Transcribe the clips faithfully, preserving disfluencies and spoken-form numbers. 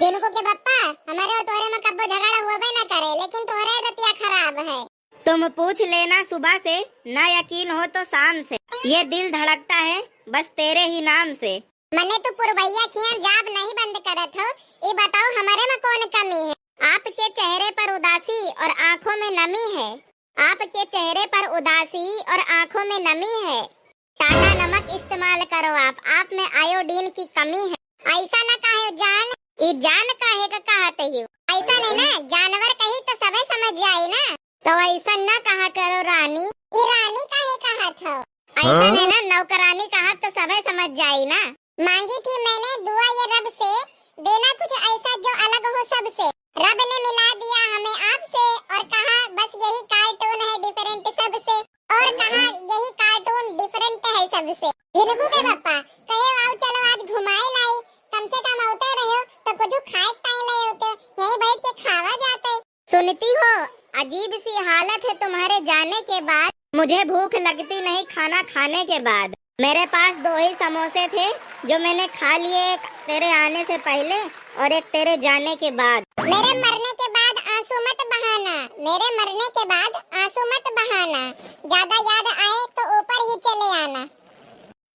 झिनकू के बप्पा, हमरे और तोहरे में कब्बो झगड़ा होबे ना करे, लेकिन तोहरे आदतिया खराब है। तुम पूछ लेना सुबह से, ना यकीन हो तो शाम से। ये दिल धड़कता है बस तेरे ही नाम से। मने तू पुरवैया खियाँ जाब नहीं बंद करत हो, ई बताओ हमरे में कौन कमी है? आपके चेहरे पर उदासी और आँखों में नमी है। आपके चेहरे पर उदासी और आँखों में नमी है। टाटा नमक इस्तेमाल करो आप, आप में आयोडीन की कमी है। ऐसा ना कहो जान। ई जान काहे का कहत ही? ऐसा नहीं ना, जानवर कही तो सबे समझ जाई ना। तो ऐसा ना कहा करो रानी। ई रानी काहे कहत हो? ऐसा हाँ? नहीं ना, नौकरानी कहा तो सबे समझ जाई ना। मांगी थी मैंने दुआ ये रब से, देना कुछ ऐसा जो अलग हो सबसे। रब ने मिला दिया हमें आपसे और कहा बस यही कार्टून है डिफरेंट सबसे, और कहा यही कार्टून डिफरेंट है सबसे। झिनकू के पापा कहे आओ चलो आज घुमाए लाई, कम से कम अवते रहो तो कुछ खाए ताई ले होते, यहीं बैठ के खावा जाते। सुनती हो, अजीब सी हालत है तुम्हारे जाने के बाद। मुझे भूख लगती नहीं खाना खाने के बाद। मेरे पास दो ही समोसे थे जो मैंने खा लिए, एक तेरे आने से पहले और एक तेरे जाने के बाद। मेरे मरने के बाद आंसू मत बहाना, मेरे मरने के बाद आंसू मत बहाना, ज्यादा याद आए तो ऊपर ही चले आना।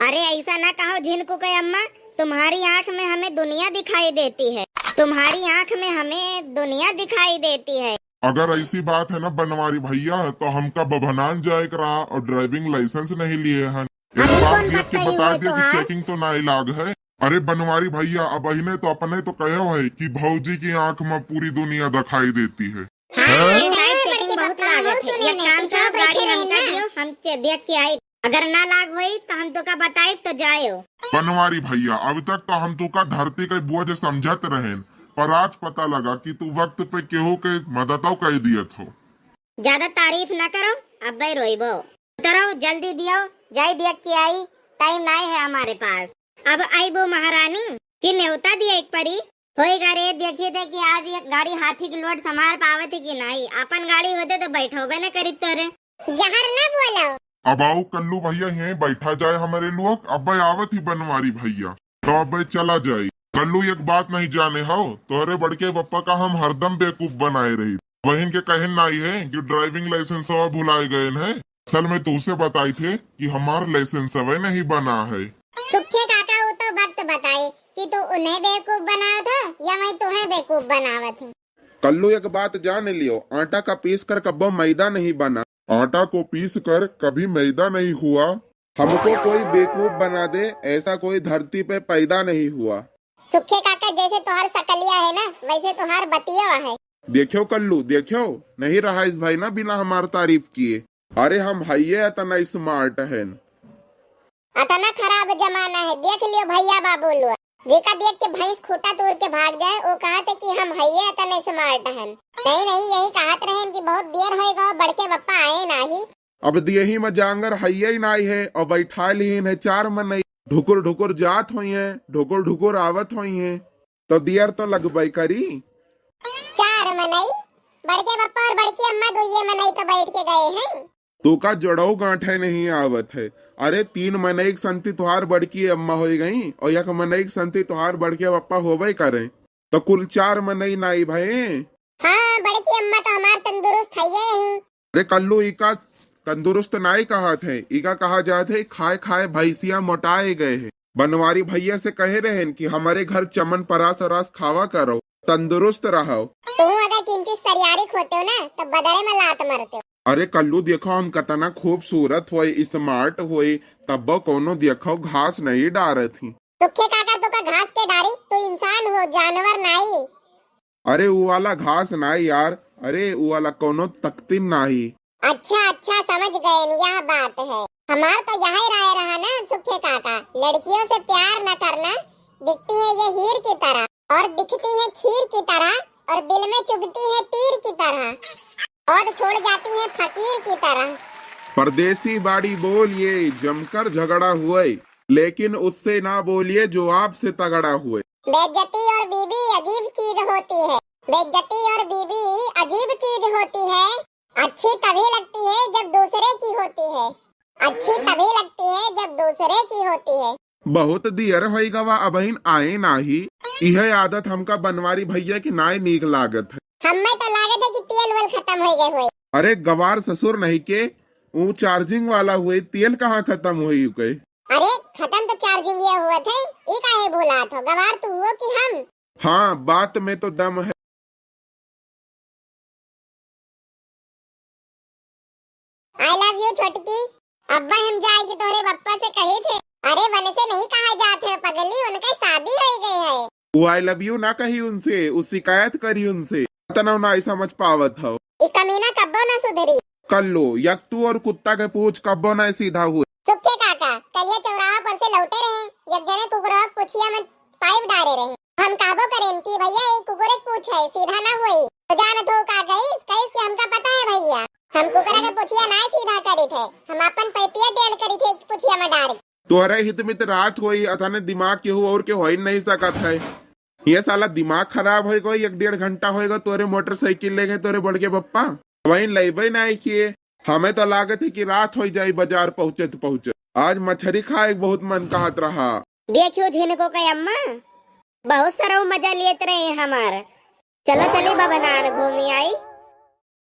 अरे ऐसा ना कहो झिनकू के अम्मा, तुम्हारी आंख में हमें दुनिया दिखाई देती है, तुम्हारी आंख में हमें दुनिया दिखाई देती है। अगर ऐसी बात है ना बनवारी भैया, तो हमका बभनान जाए के रहा और ड्राइविंग लाइसेंस नहीं लिए हन। एक अभी बार कौन देख के बताई बता हुए दिया कि तोहार? चेकिंग तो नाई लाग है। अरे बनवारी भैया, अब अहिने तो अपने तो कहो है कि भौजी की आंख में पूरी दुनिया दिखाई देती है। हाँ, हाँ? ये शायद चेकिंग बहुत लागत है। एक काम करो, गाड़ी हमका दियो, हम चे-, देख के आई। अगर ना लाग होई तो हम तोका बताई तो जायो। बनवारी भैया, अब तक तो हम तोका धरती के बोझ समझत रहेन, पर आज पता लगा कि तू वक्त पे केहू के मददो कर दियत हो। ज्यादा तारीफ ना करो, अब्बे रोइबो। उतरो, जल्दी दियो, जाई देख के आई, टाइम नाई है हमारे पास। अब आइबो महारानी कि नेवता दिया एक परी। होई गा रे, देखी थे कि आज ये गाड़ी हाथी की लोड संभाल पावत है कि नाई। अपन गाड़ी होते तो बैठोबे न करी तोरे। जहर ना बोलो। अब आओ कल्लू भैया, यहीं बैठा जाए हमारे लोग। अब्बे आवत ही बनवारी भैया, तो अब्बे चला जाए। कल्लू एक बात नहीं जाने हो, तोहरे बड़के पप्पा का हम हरदम बेवकूफ बनाए रही। बहन के कहन नाई है कि ड्राइविंग लाइसेंस भुलाए गए हैं। असल में तुझसे बताई थे कि हमार लाइसेंस नहीं बना है। सुखे काका वो तो वक्त बताए कि तू उन्हें बेवकूफ बनावत है या मैं तुम्हें बेवकूफ बनावत हूँ। कल्लू एक बात जान लियो, आटा का पीस कर कब्बो मैदा नहीं बना। आटा को पीस कर कभी मैदा नहीं हुआ। हमको कोई बेवकूफ बना दे, ऐसा कोई धरती पे पैदा नहीं हुआ। सुखे काका जैसे तोहर सकलिया है ना, वैसे तोहर बतिया है। देखो कल्लू, देखो, नहीं रहा इस भाई ना बिना हमार तारीफ किए। अरे हम हइये अतना स्मार्ट हैं। अतना खराब जमाना है, देख लियो भैया बाबू लोग, जेका देख के भैंस खूंटा तोड़ के भाग जाए, वो कहत है कि हम हइये अतना स्मार्ट हैं। नहीं नहीं, यही कहत रहेन कि बहुत देर होएगा, बड़के पप्पा आए नाही। अब दियही में जांगर हइये ही नाई है और बैठा लीन है चार मनई, ढुकुर ढुकुर जात होई है, ढुकुर ढुकुर आवत होई है, तो दियर तो लगबे करी। चार मनई, बड़के पप्पा और बड़की अम्मा दुइये मनई तो बैठ के गए हैं। तो का जड़ो गांठे नहीं आवत है? अरे तीन मनई के संती तुहार बड़की अम्मा हो गई और एक मनई के संती तुहार बड़के पप्पा होबे करे, तो कुल चार मनई नाई भए। हाँ, बड़की अम्मा तो हमार तंदुरुस्त है ये ही। अरे कल्लू, इका तंदुरुस्त नाई कहत है, इका कहा जात है खाए खाए भैंसिया मोटाए गए हैं। बनवारी भैया से कहे रहेन कि हमारे घर चमन परास अरास खावा करो, तंदुरुस्त रहो। तू अगर किंचित सरियारिक होते हो ना, तो बदरे में लात मारते हो। अरे कल्लू, देखो हम कतना खूबसूरत होए, स्मार्ट होए, तब्बो कोनो देखो घास नहीं डारत ही। सुखे काका, तू का घास के डारी? तू इंसान हो, जानवर नाई। अरे ऊ वाला घास नाई यार, अरे ऊ वाला कोनो तकतीन नाई। अच्छा अच्छा, समझ गए, यह बात है। हमार तो यही राय रहा ना सुखे काका, लड़कियों से प्यार न करना, दिखती है ये हीर की तरह और दिखती है खीर की तरह और दिल में चुभती है तीर की तरह और छोड़ जाती है फकीर की तरह। परदेसी बाड़ी बोलिए, जमकर झगड़ा हुए, लेकिन उससे ना बोलिए जो आपसे तगड़ा हुए। बेइज्जती और बीबी अजीब चीज होती है। बेइज्जती और बीबी अजीब चीज होती है। अच्छी तभी लगती है जब दूसरे की होती है। अच्छी तभी लगती है जब दूसरे की होती है। बहुत दियर होई गवा, अबहिन आए नाही। इहे आदत हमका बनवारी भइया के नाय नीक लागत है। हम्मे तो लागत है कि तेल वेल खतम होइ गए होई। अरे गवार ससुर नहीं के, ऊ charging वाला हुए, तेल कहाँ खतम होई उके? अरे खतम तो charging ये हुआ थे, ई काहे भुलात हो? गवार तू हुओ कि हम? हाँ, बात में तो दम है। I love you छोटकी। अब्बा हम जाए के तोहरे पप्पा से कहे थे। अरे वनसे नहीं कहा जात है पगली, उनके शादी होइ गए है। वो I love you ना कही उनसे, वो शिकायत करी उनसे। इतना ना समझ पावत हो। ई कमीना कब्बो ना सुधरी। कल्लो, यक तू और कुत्ता के पूछ कब्बो ना सीधा हुए। सुखे काका, कलिया चौराहा पर से लौटे रहे, एक जने कुकुरवा के पुछिया में pipe डारे रहे। हम कहबो करेन कि भइया, ई कुकुरे के पूछ है, सीधा ना हुई। तो जानत हो का कहिस? कहिस कि हमका पता है भइया, हम कुकुरा के पुछिया ना सीधा करी थे, हम अपन pipeिया टेढ़ करी थे पुछिया में डार के। तोहरे हित मित रात होई, अतने दिमाग केहू और के होई नहीं सकत है। ये साला दिमाग खराब होई गई, एक डेढ़ घंटा होएगा तोरे मोटरसाइकिल लेके तोरे बड़के पप्पा वहीं लेबे नहीं किए। हमें तो लागत है कि रात होई जाई बाजार पहुँचत पहुँचत। आज मछरी खाए के बहुत मन कहत रहा। देखियो झिनको के अम्मा, बहुत सारा मजा लेत रहे हमार। चलो चली बबनार घूमी आई।